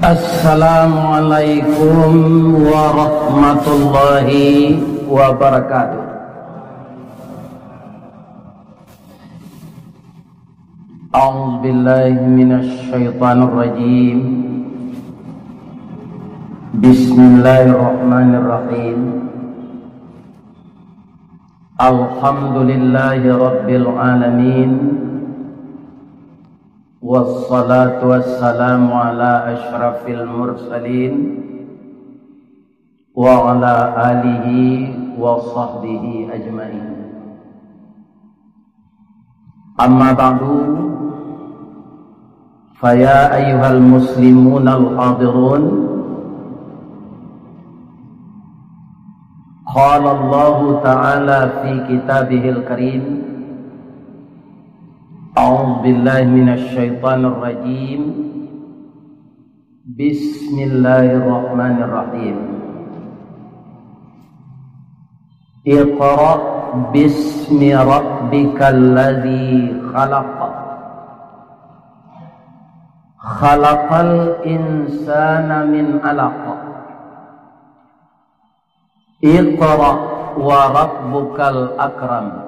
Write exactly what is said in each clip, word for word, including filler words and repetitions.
Assalamualaikum warahmatullahi wabarakatuh. A'udzubillahi minasyaitonirrajim. Bismillahirrahmanirrahim. Alhamdulillahi rabbil alamin. Wassalatu wassalamu ala asyrafil mursalin wa ala alihi wa sahbihi ajmain. Amma ba'du, faya ayyuhal muslimunal hadirun, qala Allahu ta'ala fi kitabihil karim, a'udzubillahi minasyaitonirrajim. Bismillahirrahmanirrahim. Iqra bismi rabbikal ladzi khalaq. Khalaqal insana min alaq. Iqra wa rabbukal akram.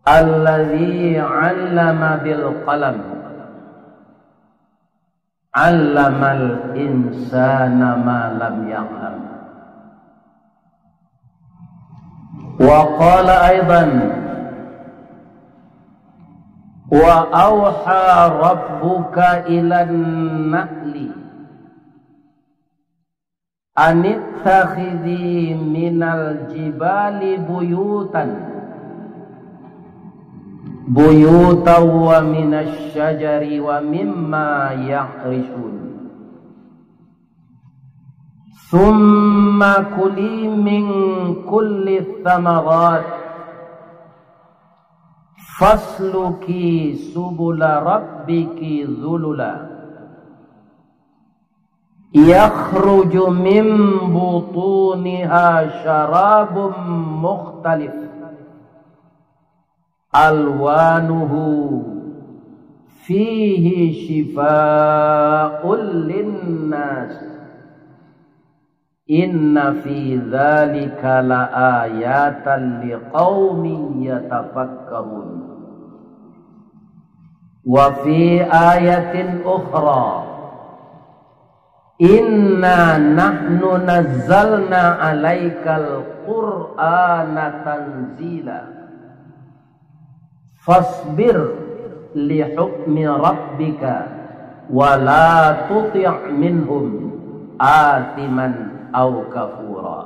Alladzi 'allama bil qalam. 'Allamal insana ma lam ya'lam. Wa qala aidan, wa auha rabbuka ilan na'li anittakhidzi minal jibali buyutan, buyutan wa minasy syajari wa mimma ya'risyun. Tsumma kuli min kulli tsamarat, fasluki subula rabbiki dzulula. Yakhruju min butuniha syarabun mukhtalif alwanuhu fihi syifaa'un linnas. Inna fi dzalika laayatan liqaumin yatafakkarun. Wa fi ayatin ukhra, inna nahnu nazzalna alaikal Qur'ana tanzila. Fasbir li hukmi rabbika wa la tuti' minhum athiman au kafura.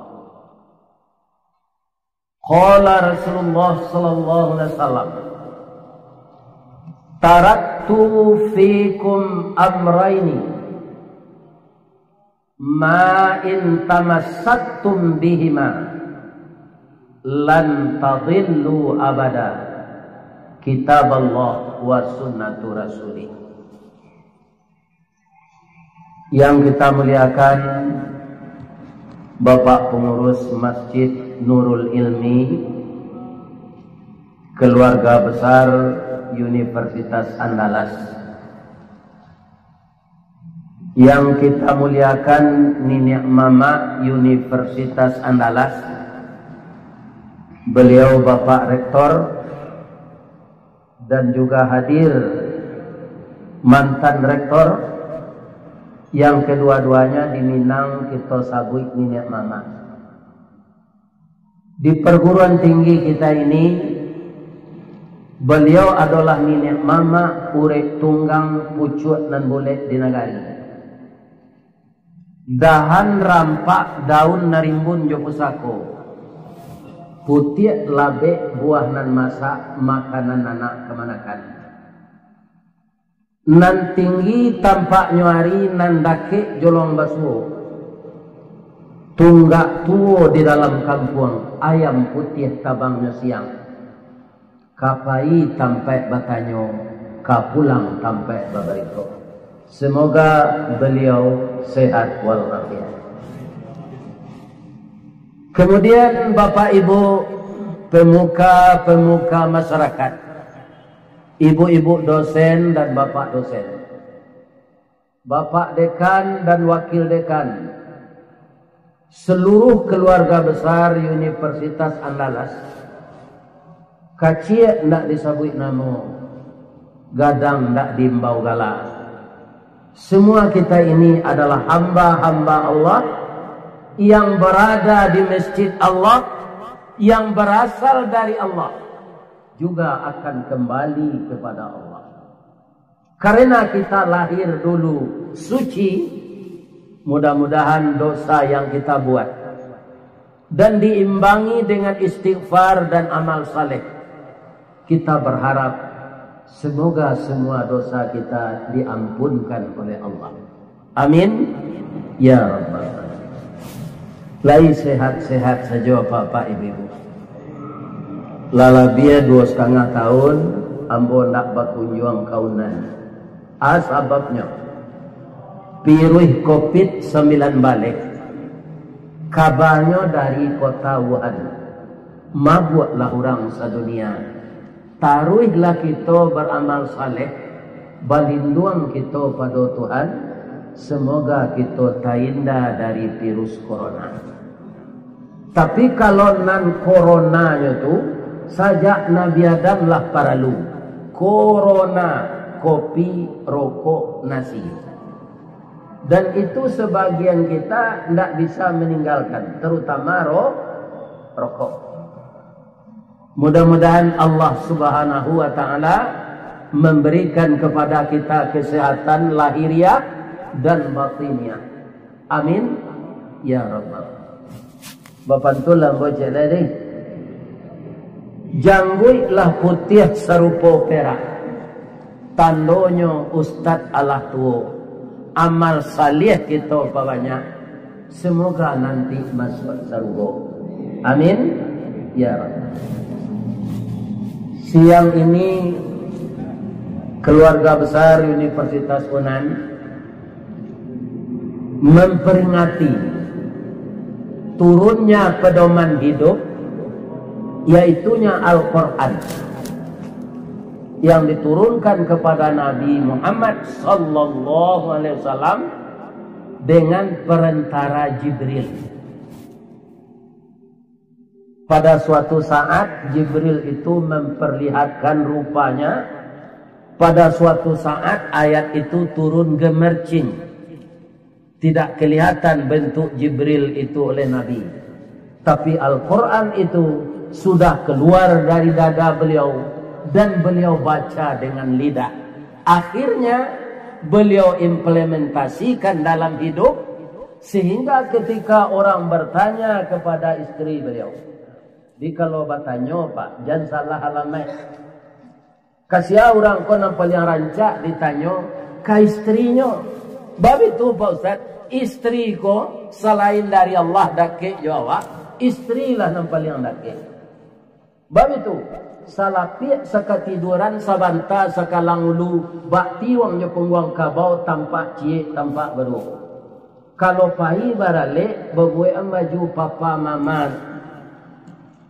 Qala Rasulullah sallallahu alaihi wasallam, "Taraktu fikum amraini, ma in tamassaktum bihima lan tadillu abada, kitaballah wa sunnatu rasulih." Yang kita muliakan Bapak Pengurus Masjid Nurul Ilmi, Keluarga Besar Universitas Andalas. Yang kita muliakan niniak mamak Universitas Andalas, beliau Bapak Rektor, dan juga hadir mantan rektor, yang kedua-duanya di Minang kito sabuik niniak mamak. Di perguruan tinggi kita ini, beliau adolah niniak mamak urek tunggang pucuak nan bulek di nagari. Dahan rampak daun narimbun jo pusako, putiak labek buah nan masak, makanan anak kamanakan. Nan tinggi tampaknyo ari, nan dakek jolong basuo. Tunggak tuo di dalam kampuang, ayam putiah tabangnyo siang. Ka pai tampaik batanyo, ka pulang tampaik babarito. Semoga beliau sehat walafiat. Kemudian, Bapak Ibu pemuka-pemuka masyarakat, ibu-ibu dosen dan bapak dosen, Bapak Dekan dan Wakil Dekan, seluruh keluarga besar Universitas Andalas, kaciak ndak disabuik namo, gadang ndak diimbau gala. Semua kita ini adalah hamba-hamba Allah yang berada di masjid Allah, yang berasal dari Allah, juga akan kembali kepada Allah. Karena kita lahir dulu suci, mudah-mudahan dosa yang kita buat dan diimbangi dengan istighfar dan amal saleh, kita berharap semoga semua dosa kita diampunkan oleh Allah. Amin, ya rabbal alamin. Lai sehat-sehat sajo, Bapak, Ibu-ibu. Lah labiah duo satangah tahun ambo ndak bakunjuang ka Unan. A sababnyo, piruih covid sambilan baleh, kabanyo dari kota Wuhan. Mabuaklah urang sadunia. Taruihlah kito baramal saleh, balinduang kito pado Tuhan, semoga kito tainda dari virus corona. Tapi kalau nan coronanyo tu, sajak Nabi Adam lah paralu. Corona, kopi, rokok, nasi. Dan itu sebagian kita ndak bisa meninggalkan, terutama ro-, rokok. Mudah-mudahan Allah Subhanahu wa Ta'ala memberikan kepada kita kesehatan lahiriah dan batiniah. Amin, ya rabbal. Bapantun lah ambo cek lai deh. Jangguik lah putiah sarupo perak, tandonyo ustad alah tuo. Amal saleh kito pabanyak, semoga nanti masuak sarugo. Amin, ya rabbal. Siang ini, keluarga besar Universitas Unan memperingati turunnya pedoman hidup, yaitunya Al-Quran, yang diturunkan kepada Nabi Muhammad sallallahu alaihi wasallam dengan perantara Jibril. Pada suatu saat, Jibril itu memperlihatkan rupanya. Pada suatu saat, ayat itu turun gemercing. Tidak kelihatan bentuk Jibril itu oleh Nabi. Tapi Al-Quran itu sudah keluar dari dada beliau dan beliau baca dengan lidah. Akhirnya, beliau implementasikan dalam hidup, sehingga ketika orang bertanya kepada isteri beliau, di kalau batanyo, Pak, jan salah alamaik. Kasia urang ko nan paliang rancak ditanyo ka istrinyo. Babitu, Pak Ustaz, istri ko salain dari Allah dakek jo awak, istri lah nan paliang dakek. Babitu, salapiak sakatiduran, sabanta sakalang ulu, bak tiwang jo pungguang kabau, tampak ciek, tampak baduo. Kalau pai baralek, babuekan baju papa mama.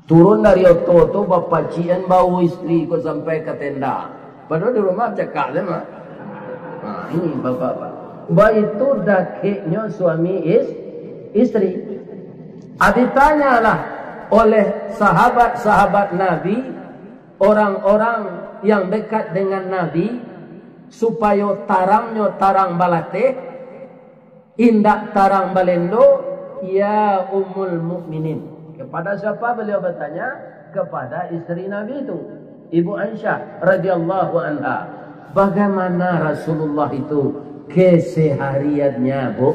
Turun dari oto tu, bapacikan bau istri ko sampai ka tenda. Padahal di rumah cakak se mah. Ha, ini bapak-bapak. Baitu dakeknyo suami is-, istri. Ah, ditanyalah oleh sahabat-sahabat Nabi, orang-orang yang dekat dengan Nabi, supayo tarangnyo tarang balateh, indak tarang balendo, ya Ummul Mukminin. Kepada siapa beliau bertanya? Kepada isteri Nabi itu, Ibu Aisyah radhiyallahu anha. Bagaimana Rasulullah itu kesehariannya, Bu?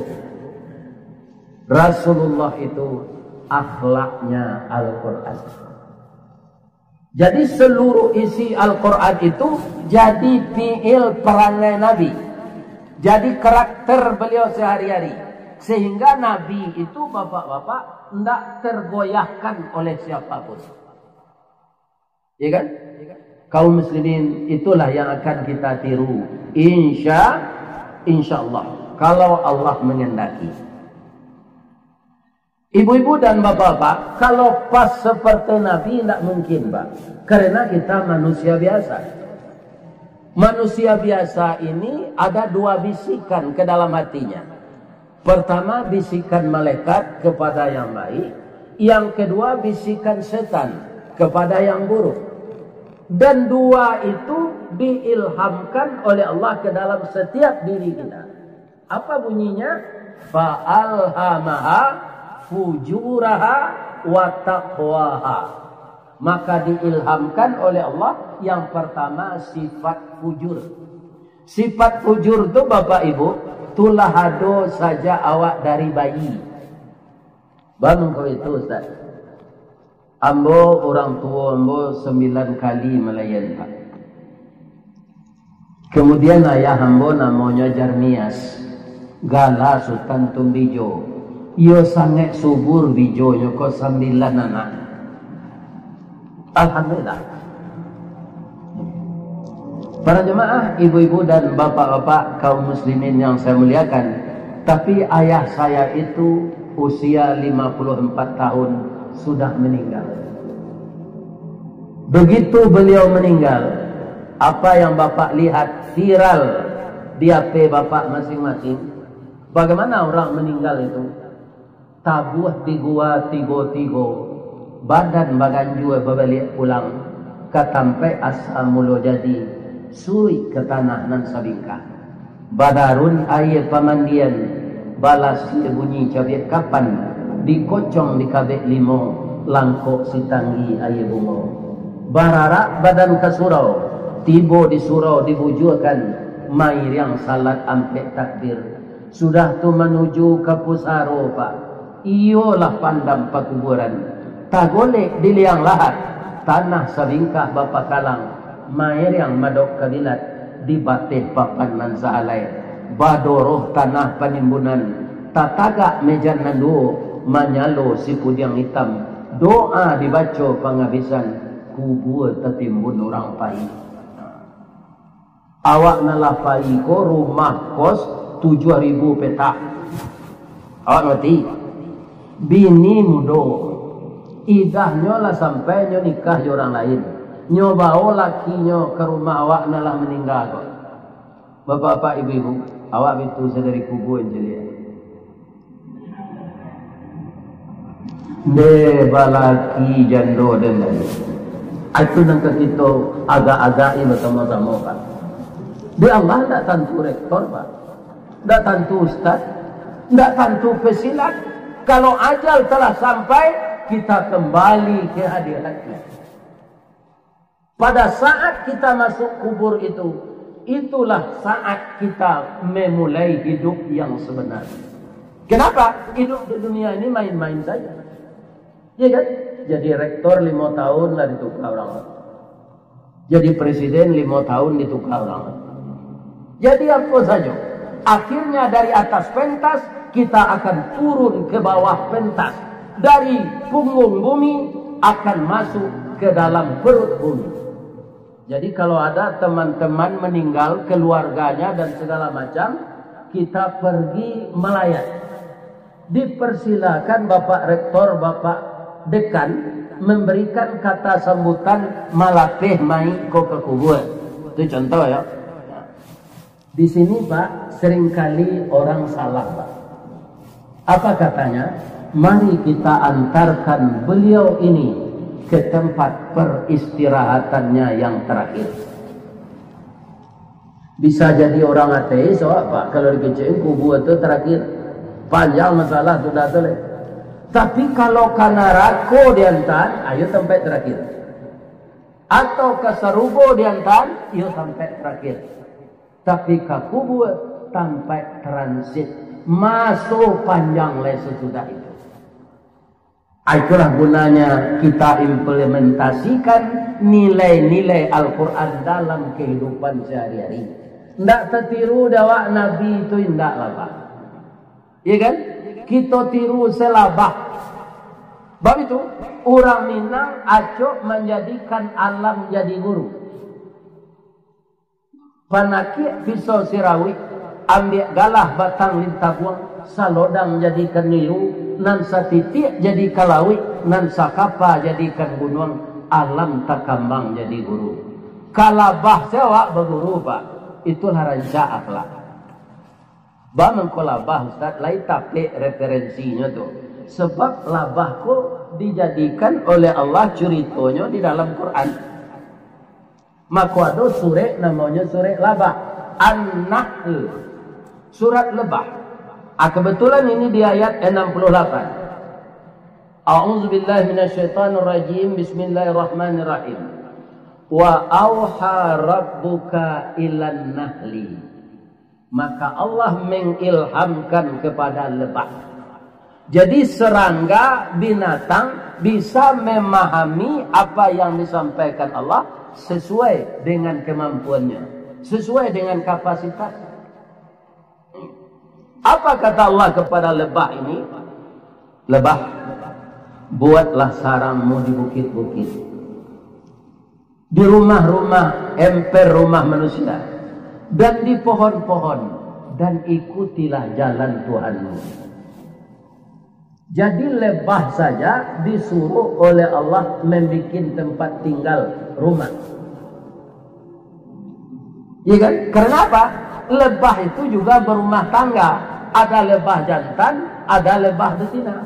Rasulullah itu akhlaknya Al-Quran. Jadi, seluruh isi Al-Quran itu jadi fiil perangai Nabi, jadi karakter beliau sehari-hari, sehingga Nabi itu, bapak-bapak, ndak tergoyahkan oleh siapapun. Ya kan? Kaum muslimin, itulah yang akan kita tiru, insya, insya Allah, kalau Allah mengendaki. Ibu-ibu dan bapak-bapak, kalau pas seperti Nabi, ndak mungkin, Pak. Karena kita manusia biasa. Manusia biasa ini ada dua bisikan ke dalam hatinya. Pertama, bisikan malaikat kepada yang baik. Yang kedua, bisikan setan kepada yang buruk. Dan dua itu diilhamkan oleh Allah ke dalam setiap diri kita. Apa bunyinya? Fa alhamaha fujuraha wa taqwaha. Maka diilhamkan oleh Allah yang pertama sifat fujur. Sifat fujur tu, Bapak Ibu, tulah ado sajak awak dari bayi. Bang, kau itu, Ustaz. Ambo, orang tua ambo sambilan kali malayan, Pak. Kemudian ayah ambo namonyo Jarmias, gala Sutan Tumbijo. Iyo sangaik subur bijonyo ko, sambilan anak. Alhamdulillah. Para jemaah, ibu-ibu dan bapak-bapak, kaum muslimin yang saya muliakan, tapi ayah saya itu usia lima puluh empat tahun sudah meninggal. Begitu beliau meninggal, apa yang Bapak lihat viral di H P Bapak masing-masing, bagaimana orang meninggal itu? Tabuah di gua tigo-tigo, badan baganjua babaliak pulang ka tampaik asa mulo jadi, suruik ka tanah nan sabingkah. Badarun aia pamandian, balasia bunyi cabiak kapan, dikocong dikabek limo, langkok sitanggi aia bungo. Bararak badan ka surau, tibo di surau dibujuakan, mairiang salat ampek takbir. Sudah tu manuju ka pusaro, Pak. Iyolah pandam pakuburan. Tagolek di liang lahat, tanah sabingkah bapakalang, mairiang madok kabilat, di bateh papan nan sahalai. Badoroh tanah panimbunan, tatagak mejan nan duo, manyalo sipudiang itam. Doa dibaco pangabisan, kubua tatimbun urang pai. Awak nan lah pai ko rumah kos tujuah ribu petak. Awak ngarti? Bini mudo. Idahnyo lah sampai nyo nikah jo urang lain. Nyo bao lakinyo ka rumah awak nan lah maningga ko. Bapak-bapak, ibu-ibu, awak bitu sadari kubua caliak. Deh, balaki jando den tadi. Itu nan ka kito agak-agak-i basamo-samo, Pak. Di Allah ndak tantu rektor, Pak. Ndak tantu ustaz. Ndak tantu pesilat. Kalau ajal telah sampai, kita kembali ke hadiratnya. Pada saat kita masuk kubur itu, itulah saat kita memulai hidup yang sebenarnya. Kenapa? Hidup di dunia ini main-main saja. Iya kan? Jadi rektor limo tahun lah ditukar orang. Jadi presiden limo tahun ditukar orang. Jadi apa saja. Akhirnya dari atas pentas, kita akan turun ke bawah pentas. Dari punggung bumi akan masuk ke dalam perut bumi. Jadi kalau ada teman-teman meninggal, keluarganya dan segala macam, kita pergi melayat. Dipersilakan Bapak Rektor, Bapak Dekan memberikan kata sambutan malapeh mai ko ka kubua. Itu contoh ya. Di sini, Pak, seringkali orang salah, Pak. Apa katanya? Mari kita antarkan beliau ini ke tempat peristirahatannya yang terakhir. Bisa jadi orang ateis, awak, Pak, kalau dikecekin kubur tu terakhir. Panjang masalah tu dah tu leh. Tapi kalau ka narako diantan, ayo sampai terakhir. Atau ka sarugo diantan, iyo sampai terakhir. Tapi ka kubur, tampaik transit. Maso panjang lai sasudah itu. Ah, itulah gunanya kita implementasikan nilai-nilai Al-Quran dalam kehidupan sehari-hari. Ndak tatiru dek awak Nabi itu, indak lah, Pak. Iya kan? Kito tiru selabah. Bab itu, urang Minang acok manjadikan alam jadi guru. Panakik pisau sirawik, ambiak galah batang lintabuang, salodang jadikan niru, nan satitiak jadikan lauik, nan sakapa jadikan gunuang, alam takambang jadi guru. Ka labah se awak baguru, Pak. Itulah rancak akhlak. Ba mangko labah, Ustaz, lai tapek referensinyo tu. Sebab labah ko dijadikan oleh Allah curitonyo di dalam Quran. Mako ado surek namonyo surek labah. An-Nahl. Surat Lebah. Ah, kebetulan ini di ayat enam puluh lapan. A'udzubillahi minasyaitonirrajim. Bismillahirrahmanirrahim. Wa auha rabbuka ilan nahli. Maka Allah mengilhamkan kepada lebah. Jadi serangga binatang bisa memahami apa yang disampaikan Allah sesuai dengan kemampuannya, sesuai dengan kapasitas. Apa kata Allah kepada lebah ini? Lebah, buatlah sarangmu di bukit-bukit, di rumah-rumah, emper rumah manusia, dan di pohon-pohon, dan ikutilah jalan Tuhanmu. Jadi lebah saja disuruh oleh Allah membuat tempat tinggal, rumah. Iya kan? Karena apa? Lebah itu juga berumah tangga. Ada lebah jantan, ada lebah betina.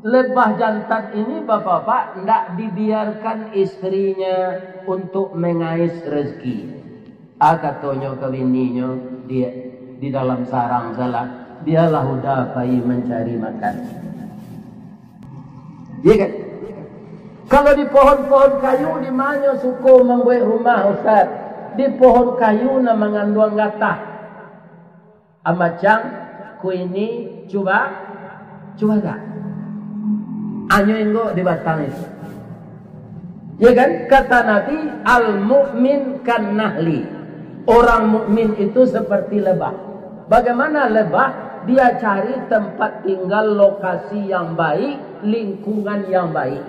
Lebah jantan ini, bapak-bapak, ndak dibiarkan istrinya untuk mengais rezeki. Ah, katonyo ka bininyo, di, di dalam sarang salah, biarlah Uda pai mancari makan. Iya kan? Kalau di pohon-pohon kayu, di manyo suko mambuek rumah, Ustaz? Di pohon kayu nan manganduang gatah. Amacang, kuini, cuba, cuba tak? Anyo inggok di batang itu. Ya kan? Kata Nabi, "Al-mu'min kan nahli." Orang mukmin itu seperti lebah. Bagaimana lebah? Dia cari tempat tinggal, lokasi yang baik, lingkungan yang baik.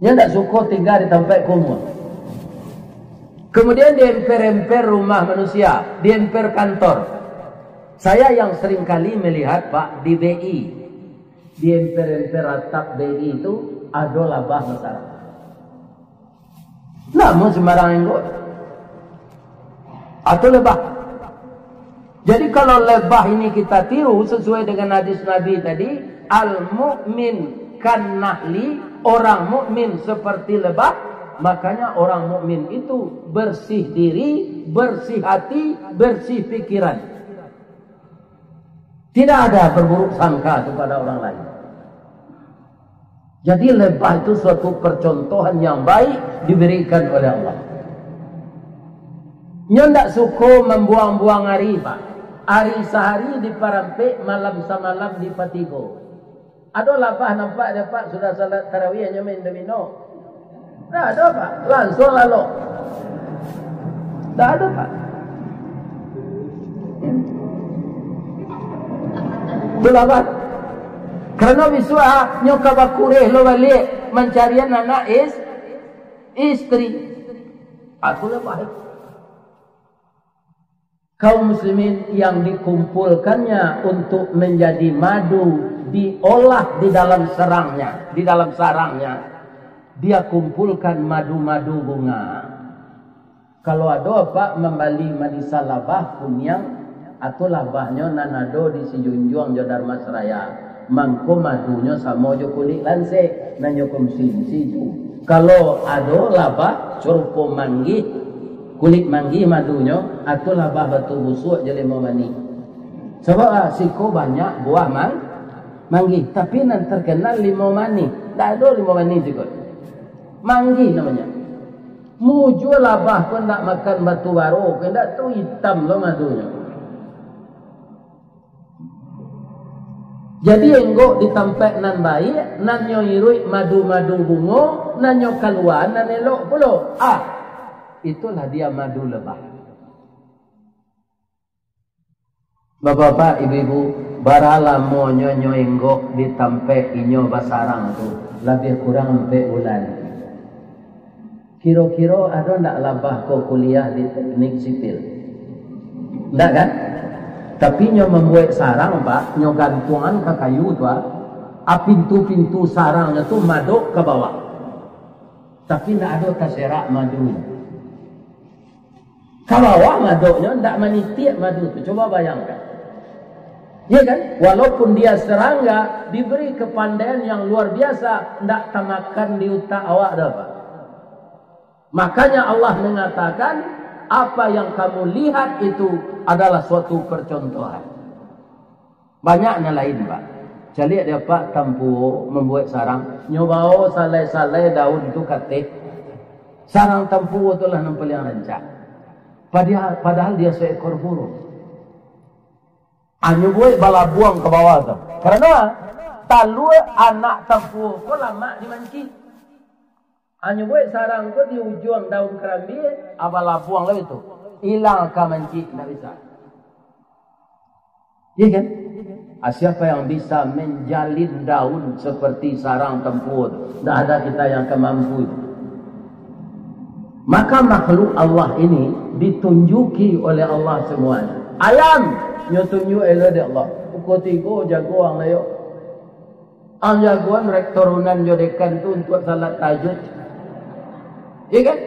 Dia ndak suko tinggal di tampek kumuh. Kemudian diemper-emper rumah manusia, diemper kantor. Saya yang sering kali melihat, Pak, di B I, diemper-emper atap B I itu ado labah masalah. Namun sembarang inggok. Atau lebah. Jadi kalau lebah ini kita tiru sesuai dengan hadis Nabi tadi, "Al-mu'min kan nahli", orang mukmin seperti lebah, makanya orang mukmin itu bersih diri, bersih hati, bersih pikiran. Tidak ada berburuk sangka kepada orang lain. Jadi lebah itu suatu percontohan yang baik diberikan oleh Allah. Nyo ndak suko mambuang-buang ari, Pak. Ari sahari diparampek, malam samalam dipatigo. Ado labah nampak dek Apak sudah salat tarawih, nyo main domino? Ndak ado, Pak. Langsuang lalok. Ndak ado, Pak. Itulah, Pak. Karano bisuak, ah, nyo ka bakureh lo baliak mancarian anak is-, istri. Itulah, Pak. Kaum muslimin yang dikumpulkannya untuk menjadi madu diolah di dalam serangnya, di dalam sarangnya, dia kumpulkan madu-madu bunga. Kalau ado Apak mambali marisa labah kuniang, atau labahnyo nan ado di Sijunjuang jo Dharmasraya, mangko madunyo samo jo kulik lansek, nan nyo konsumsi tu. Kalau ado labah sarupo manggih, kulik manggih madunyo, atau labah batu busuak jo limau manih. Sabab, ah, siko banyak buah mang-, manggih, tapi nan terkenal limau manih. Ndak ado limau manih siko. Manggih namonyo. Mujua labah ko ndak makan batu baro, ko ndak tu itam lo madunyo. Jadi, enggok di tampek nan baiak, nan nyo iruik madu-madu bungo, nan nyo kalua nan elok pulo. Ah, itulah dia madu lebah. Bapak-bapak, ibu-ibu, bara lamonyo nyo enggok di tampek inyo basarang tu? Labiah kurang ampek bulan. Kiro-kiro ado ndak labah ko kuliah di teknik sipil? Ndak, kan? Tapi nyo mambuek sarang, Pak, nyo gantuangan ka kayu tu, ah. Ah, pintu-pintu sarangnyo tu madok ka bawah. Tapi ndak ado taserak madu. Ka bawah madoknyo, ndak manitiak madu tu. Coba bayangkan. Ya kan? Walaupun dia serangga, diberi kepandaian yang luar biasa, ndak tamakan di utak awak dah, Pak. Makanya Allah mengatakan, apa yang kamu lihat itu adalah suatu percontohan. Banyak nan lain, Pak. Caliak di apak tampuo mambuek sarang, nyo bao salai-salai daun tu kateh. Sarang tampuo tu lah nan paliang rancak. Padahal, padahal dia seekor burung. Anyo buek balabuang ka bawah tu. Karano talua anak tampuo ko lamak di mancik. Anyo buek sarang ko di ujuang daun karambia, abah labuang lah itu. Ilang ka mancik, ndak bisa. Iya kan? Ah, siapa yang bisa menjalin daun seperti sarang tampuo tu? Ndak ada kita yang akan mampu itu. Maka makhluk Allah ini ditunjuki oleh Allah semuanya. Ayam, nyo tunjuk elok dek Allah. Pukul tigo jago ang layo. Ang jagoan rektor unan jo dekan tu untuak salat tahajud. Iya kan?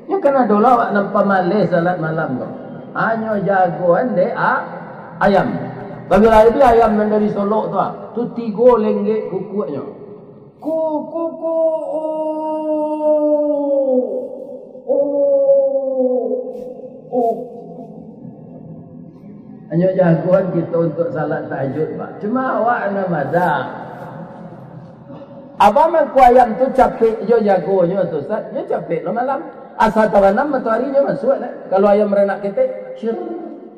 Nyo kan ado lah awak nan pamaleh salat malam tu. Anyo jagoan dek a-, ayam. Tapi lah itu ayam nan dari Solok tu ah. Tu tigo lenggek kukuaknyo. Ku, ku, ku, u, u. Anyo jagoan kito untuak salat tahajud, Pak. Cuma awak nan madah. Abah mangko ayam tu capek jo jagonyo tu, Ustaz. Nyo capek lo malam. Asa tabanam matoari nyo masuak dah. Kalau ayam baranak ketek, cir,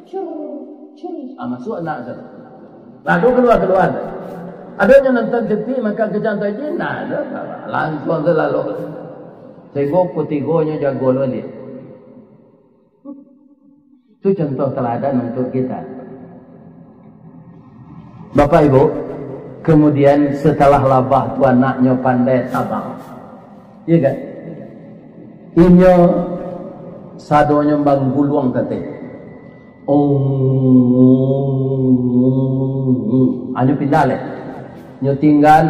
cir, cir. Ah, masuak nak tu. Lalu kalua-kalua. Ado nyo nonton T V makan kacang tajin, nah, dah, langsuang tu lalu. Sehinggo kutigonyo jago lo ni. Itu contoh teladan untuk kita. Bapak Ibu, kemudian setelah labah tu anaknyo pandai tabang. Iya kan? Inyo sadonyo mangguluang kateh. Oh, anyo pindah leh. Nyo tinggal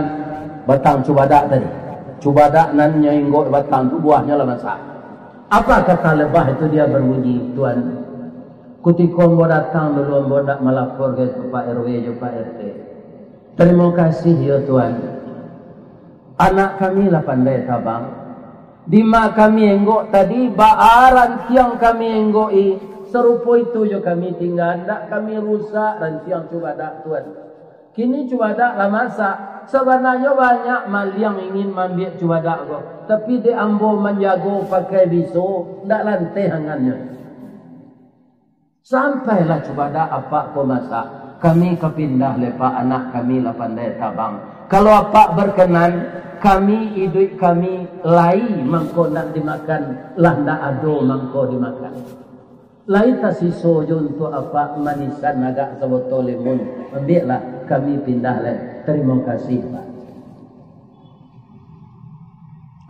batang cubadak tadi. Cubadak nan nyo inggok batang tu buahnyo lah masak. Apa kata lebah itu dia berbunyi, Tuan? Kutiko ambo datang dulu, ambo ndak malapor ka Pak R W jo Pak R T. Tarimo kasih yo, Tuan. Anak kami lah pandai tabang. Dima kami enggok tadi, baa rantiang kami enggok-i, sarupo itu jo kami tingga, ndak kami rusak rantiang cubadak, Tuan. Kini cubadak lah masak. Sabananyo banyak maliang ingin maambiak cubadak ko, tapi dek ambo manjago pakai biso, ndak lanteh angannyo. Sampailah cubadak apak ko masak, kami ka pindah leh, Pak, anak kami lah pandai tabang. Kalau apak berkenan, kami, iduik kami, lai mangko nak dimakan, lah ndak ado mangko dimakan. Lai tasiso jo untuak apak manisan agak sabotol limun. Ambiaklah, kami pindah lai. Tarimo kasih, Pak.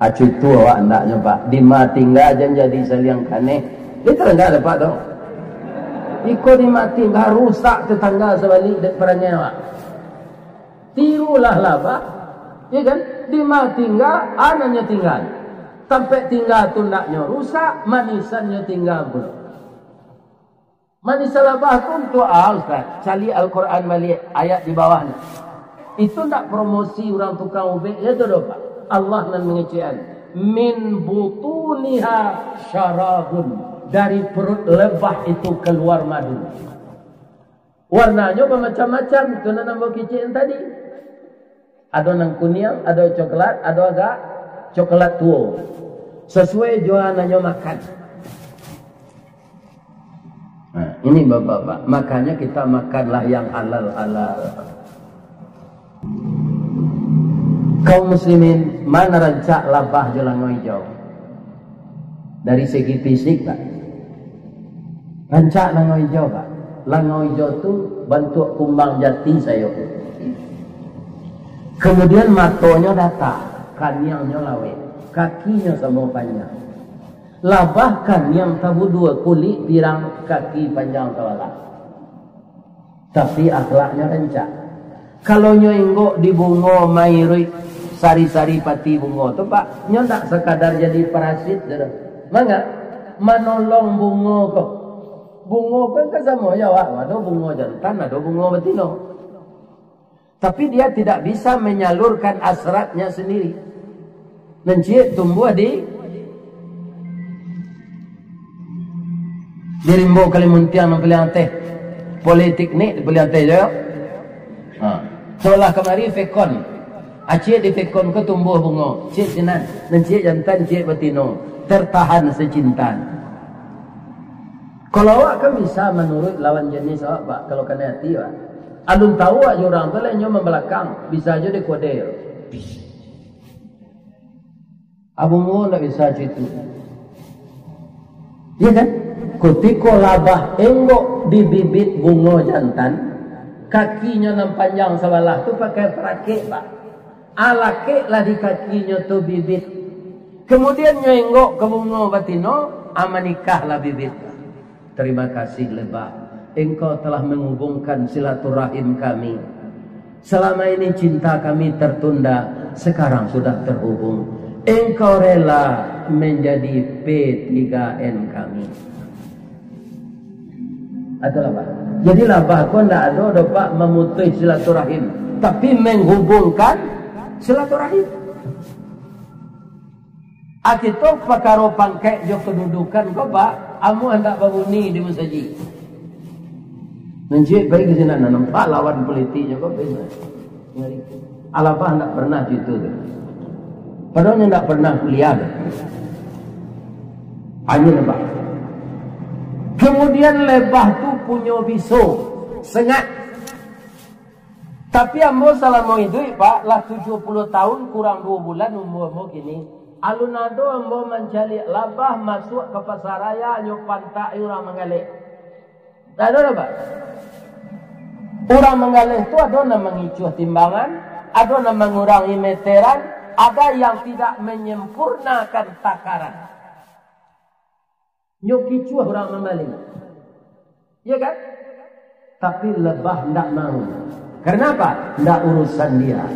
Acu itu awak andaknyo, Pak. Dima tingga jan jadi saliang kaneh. Di tetangga dapek tu. Iko dima tingga rusak tetangga sabalik dek parangai awak. Tirulah labah, ya kan? Dima tingga, anaknyo tingga. Tampek tingga tu andaknyo rusak, manisannyo tingga pulo. Manis labah tu untuak a, Ustaz. Caliak Al-Quran baliak, ayat di bawah ni. Itu ndak promosi urang tukang ubek, ya tu doh, Pak. Allah nan mangecekan. Min butuniha syarabun. Dari perut lebah itu keluar madu. Warnanyo bamacam-macam, itu nan ambo kecek tadi. Ado nan kuniang, ado coklat, ado agak coklat tuo. Sasuai jo nan nyo makan. Nah, ini bapak-bapak. Makanya kita makanlah yang halal-halal. Kaum muslimin, mana rancak labah jo langau ijau? Dari segi fisik, Pak. Rancak langau ijau, Pak. Langau ijau tu bantuak kumbang jati sayo. Kemudian matonyo datar, kaniangnyo laweh, kakinyo samo panjang. Labah kaniang tabudua, kulik pirang, kaki panjang tabalah. Tapi akhlaknyo rancak. Kalau nyo inggok di bungo mairuik, Sari-sari pati bungo tu, Pak, nyo ndak sakadar jadi parasit je doh. Manga? Manolong bungo ko. Bungo ko kan samo jo awak, ado bungo jantan, ado bungo batino. Tapi dia tidak bisa menyalurkan hasratnya sendiri. Nan ciek tumbuah di, di rimbo Kalimuntiang nan paliang ateh. Politeknik di paliang ateh jo. Ha. Solah kamari Fekon. Aciek di Fekon ko tumbuah bungo. Ciek sinan. Nan ciek jantan, ciek batino. Tertahan secintan. Kalau awak kan bisa manuruik lawan jenis awak, Pak, kalau kanai ati, Pak. Alun tahu awak jo urang tu, lah inyo mambalakang, bisa jo dikode. Abungo ndak bisa caitu. Iya kan? Kutiko labah enggok di bibit bungo jantan, kakinyo nan panjang sabalah tu pakai parakek, Pak. Alakeklah di kakinyo tu bibit. Kemudian nyo enggok ka bungo batino, amanikahlah bibit. Terima kasih, lebah. Engkau telah menghubungkan silaturahim kami. Selama ini cinta kami tertunda, sekarang sudah terhubung. Engkau rela menjadi P tiga N kami. Itulah, Pak. Jadi labah ko ndak ado doh, Pak, memutus silaturahim, tapi menghubungkan silaturahim. Akito pakaro pangkek jo kedudukan ko, Pak, amuah ndak babuni di masajik. Nan ciek pai ka sinan, nampak lawan politiknyo ko, pai sinan. Alabah ndak pernah caitu tu. Padahal nyo ndak pernah kuliah tu. Anyo nampak. Kemudian lebah tu punyo biso, sengat. Tapi ambo salamo iduik, Pak, lah tujuah puluah tahun kurang duo bulan umua ambo kini. Alun ado ambo mancaliak labah masuak ka pasaraya, nyo pantak urang manggaleh. Ndak ado doh, Pak. Urang manggaleh tu ado nan mangicuah timbangan, ado nan mangurangi meteran, ada yang tidak menyempurnakan takaran. Nyo kicuah urang manggaleh. Iya kan? Tapi lebah ndak mau. Karena apa? Ndak urusan dia.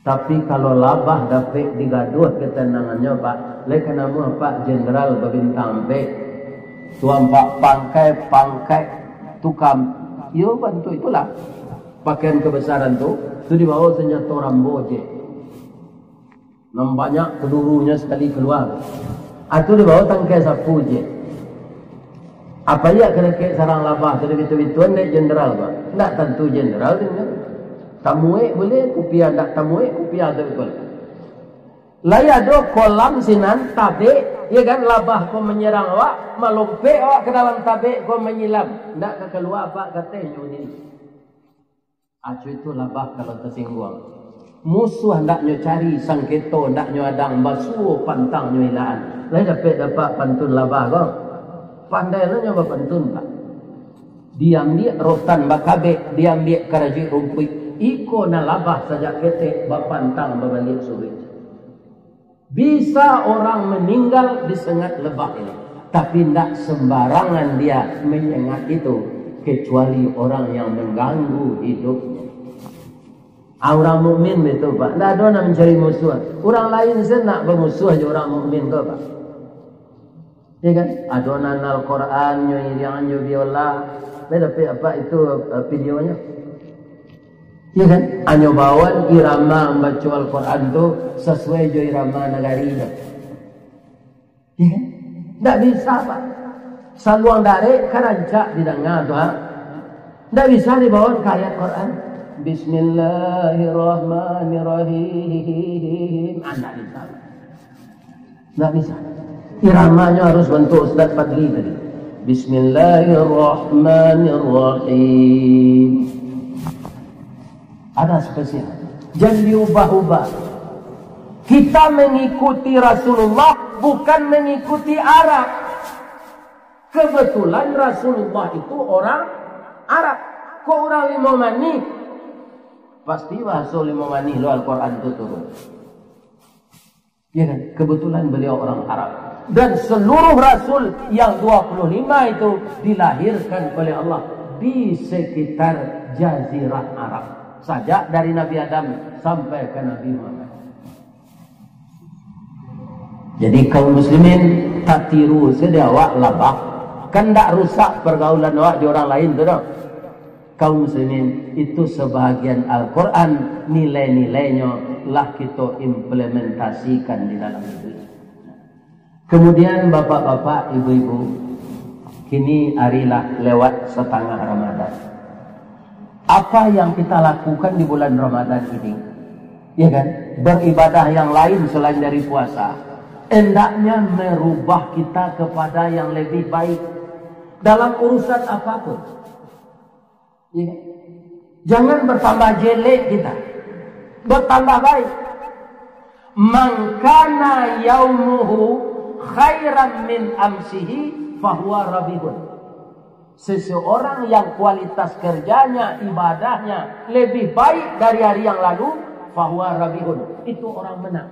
Tapi kalau labah dapek digaduah ketenangannyo, Pak, lai ka namuah, Pak, jenderal babintang ampek, tuan, Pak, pangkai-pangkai tukang, iyo, bantuak itulah. Pakaian kebesaran tu, tu dibawa senjato Rambo je. Nan banyak pelurunyo sakali kalua. Atu dibawa tangkai sapu je. Apo iyo ka dakek sarang labah tu, dibitu-bituan dek jenderal, Pak? Ndak tantu jenderal tu. Tamuek buliah kupiah, ndak tamuek kupiah tu bikul. Lai ado kolam sinan, tabek, ya kan, labah ko manyerang awak, malompek awak ka dalam tabek ko manyilam, ndak ka kalua, Pak, kateh nyo ni. Acu itu labah kalau tasingguang. Musuah ndak nyo cari, sangketo ndak nyo adang, basuo pantang nyo ilaan. Lai dapek dapat pantun labah ko? Pandai lah nyo bapantun, Pak. Diambiak rotan bakabek, diambiak karajuik rumpuik. Iko nan labah sajak ketek, bapantang babaliak suruik. Bisa orang meninggal disengat lebah ini, tapi ndak sembarangan dia menyengat itu, kecuali orang yang mengganggu hidupnya. Ah, urang mukmin betul, Pak. Ndak ado nak mencari musuh. Urang lain se nak bamusuah jo urang mukmin ko, Pak. Ya kan? Ado nan Al-Quran nyo iriangan jo biola. Ndak dapek apa itu, eh, videonyo. Ya kan? Anyo bawan irama mambaco Al-Quran tu sasuai jo irama nagari tu. Ya kan? Ndak bisa, Pak. Saluang darek ka rancak didanga tu, ha? Ndak bisa dibawan ka ayat Quran. Bismillahirrahmanirrahim. Ah, ndak bisa, Pak. Nggak bisa. Iramanya harus bentuk Ustaz Fadli tadi. Bismillahirrahmanirrahim. Ada spesial. Jangan diubah-ubah. Kita mengikuti Rasulullah, bukan mengikuti Arab. Kebetulan Rasulullah itu orang Arab. Kok urang Limau Manih? Pasti bahaso Limau Manih lo Al-Quran tu turun. Ya kan? Kebetulan beliau orang Arab. Dan seluruh rasul yang dua puluh lima itu dilahirkan oleh Allah di sekitar Jazirah Arab. Sajak dari Nabi Adam sampai ka Nabi Muhammad. Jadi, kaum muslimin, tatiru sajo awak labah, kan ndak rusak pergaulan awak di orang lain tu doh. Kaum muslimin, itu sebahagian Al-Quran, nilai-nilainyo lah kito implementasikan di dalam hidup. Kemudian, bapak-bapak, ibu-ibu, kini ari lah lewat satangah Ramadan. Apa yang kita lakukan di bulan Ramadan ini? Ya kan? Beribadah yang lain selain dari puasa, hendaknya merubah kita kepada yang lebih baik dalam urusan apapun. Ya kan? Jangan bertambah jelek kita, bertambah baik. "Man kana yaumuhu khairan min amsihi, fahuwa rabihun." Seseorang yang kualitas kerjanya, ibadahnya lebih baik dari hari yang lalu, fahuwa rabihun, itu orang menang.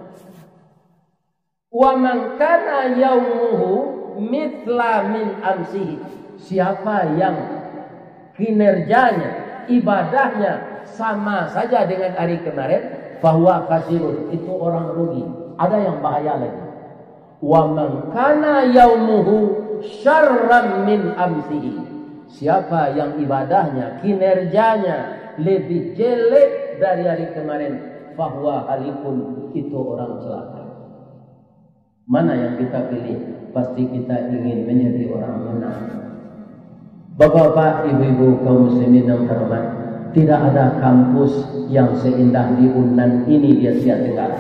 "Wa man kana yaumuhu mitsla min amsihi." Siapa yang kinerjanya, ibadahnya sama saja dengan hari kemarin, fahuwa khasirun, itu orang rugi. Ada yang bahaya lagi. "Wa man kana yaumuhu syarran min amsihi." Siapa yang ibadahnya, kinerjanya lebih jelek dari hari kemarin, fahuwa halikun, itu orang celaka. Mana yang kita pilih? Pasti kita ingin menjadi orang menang. Bapak-bapak, ibu-ibu, kaum muslimin yang terhormat, tidak ada kampus yang seindah di Unan ini di Asia Tenggara.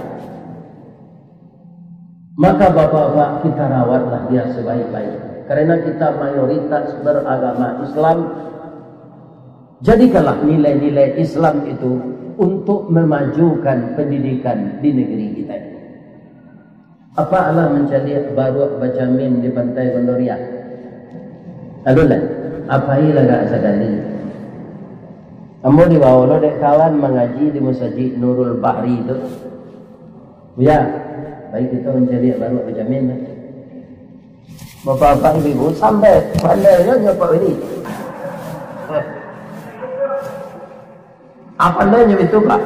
Maka, bapak-bapak, kita rawatlah dia sebaik-baik. Karena kita mayoritas beragama Islam, jadikanlah nilai-nilai Islam itu untuk memajukan pendidikan di negeri kita ini. Apak alah mancaliak baruak bacamin di Pantai Gondoriah? Adolah, apak pailah agak sakali. Ambo dibawo lo dek kawan mangaji di Masajik Nurul Bahri tu. Buya, pai kito mancaliak baruak bacamin lah. Bapak-bapak, ibu-ibu, sampai pandainyo nyo Pak Widi. Apo ndak nyo itu, Pak?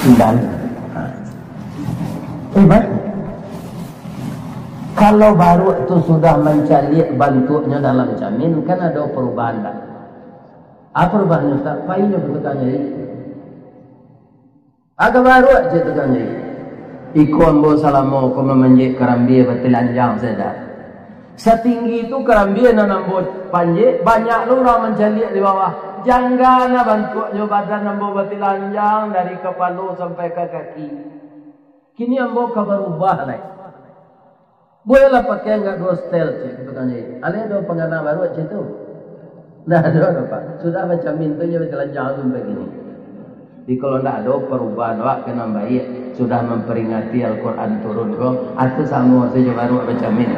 Pindah. Eh, Pak. Kalau baruak tu sudah mancaliak bantuaknyo dalam camin, kan ado perubahan, tak? Apo perubahan, Ustaz? Painyo ka tukang jahit. Agak baruak, cek tukang jahit. Iko ambo salamo ko mamanjek karambia batilanjang sajo. Satinggi tu karambia nan ambo panjek, banyak lo urang mancaliak di bawah. Jangga na bantuaknyo badan ambo batilanjang dari kapalo sampai ka kaki. Kini ambo ka barubah lai. Buliahlah pakai agak duo setel, cek tukang jahit. Alai ado pangana baruak cek tu? Ndak ado doh, Pak. Sudah bacamin tu nyo batilanjang tu sampai kini. Jadi, kalau ndak ado parubahan awak ka nan baiak, sudah mamperingati Al-Quran turun ko, atau samo sajo baruak bacamin.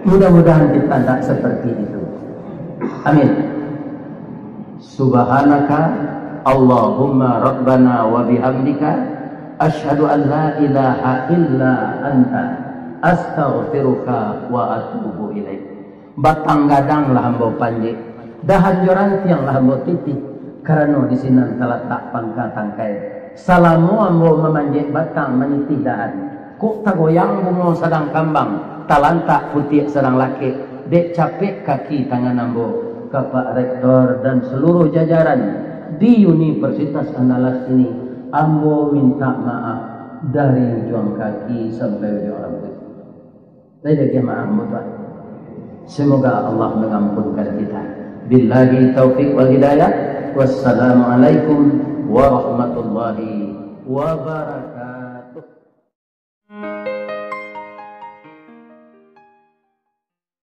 Mudah-mudahan kita ndak seperti itu. Amin. Subhanaka Allahumma Rabbana wa bihamdika, asyhadu an la ilaha illa anta, astaghfiruka wa atubu ilaik. Batang gadang lah ambo panjek, dahan jo rantiang lah ambo titih, karano di sinan talatak pangka tangkai. Salamo ambo mamanjek batang, manitih dahan, kok tagoyang bungo sadang kambang, talantak putiak sadang lakek, dek capek kaki tangan ambo. Ka Pak Rektor dan seluruh jajaran di Universitas Andalas ini, ambo minta maaf dari ujuang kaki sampai ujuang rambut. Saya dah maaf, Bapak. Semoga Allah mengampunkan kita. Billahi taufik wal hidayah. Wassalamualaikum warahmatullahi wabarakatuh.